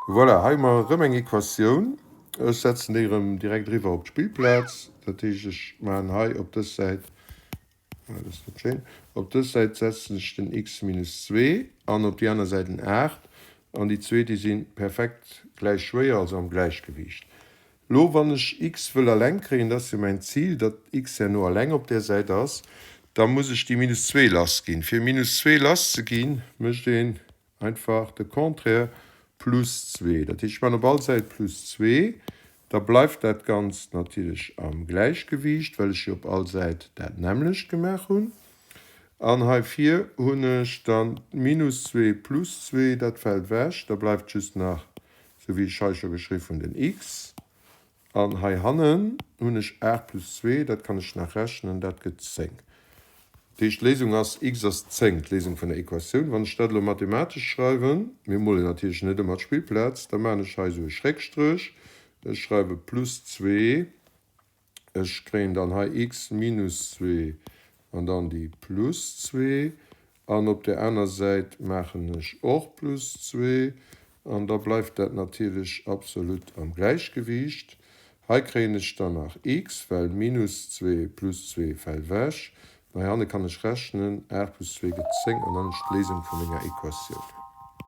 Voilà, hei hu mer erëm eng Equatioun. Ech setzen déi erëm direkt eriwwer op d'Spillplaz. Dat heescht, ech maachen hei op dës Säit, dat ass net schéin, op dës Säit setzen ech den x minus 2 an op déi aner Säit en 8. An déi zwee, déi si perfekt gläich schwéier, also am Gläichgewiicht. Lo wann ech x wëll alleng kréien, dat ass jo mäin Zil, datt x herno alleng op där Säit ass, da muss ech déi minus zwee lass ginn. Fir minus zwee lass ze ginn, mécht een einfach de Contraire, plus zwee. Dat heescht, ech maachen op all Säit plus zwee, da bleift dat Ganzt natierlech am Gläichgewiicht, well ech jo op all Säit dat nämmlecht gemaach hunn. An hei vir hunn ech dann minus zwee plus zwee, dat fält ewech, da bleift just nach Sou wéi ech hei scho geschriww hunn, den x. An hei hannen hunn ech 8 plus 2, dat kann ech nach rechnen, dat gëtt 10. Dat heescht, d'Léisung ass, x ass 10, d'Léisung vun der Equatioun. Wann ech dat elo mathematesch schreiwen, mir molen natierlech net ëmmer d'Spillplaz, da maachen ech hei esou e Schrägstréch, ech schreiwe plus 2, Ech kréien dann hei x minus zwee an dann déi plus zwee. An op där aner Säit maachen ech och plus zwee. An da bleift dat natierlech absolut am Gläichgewiicht. Hei kréien ech dann nach x, well minus zwee plus zwee fält ewech. An heihanne kann ech rechnen, 8 plus 2 gëtt 10 an dann hunn ech d'Léisung vu menger Equatioun.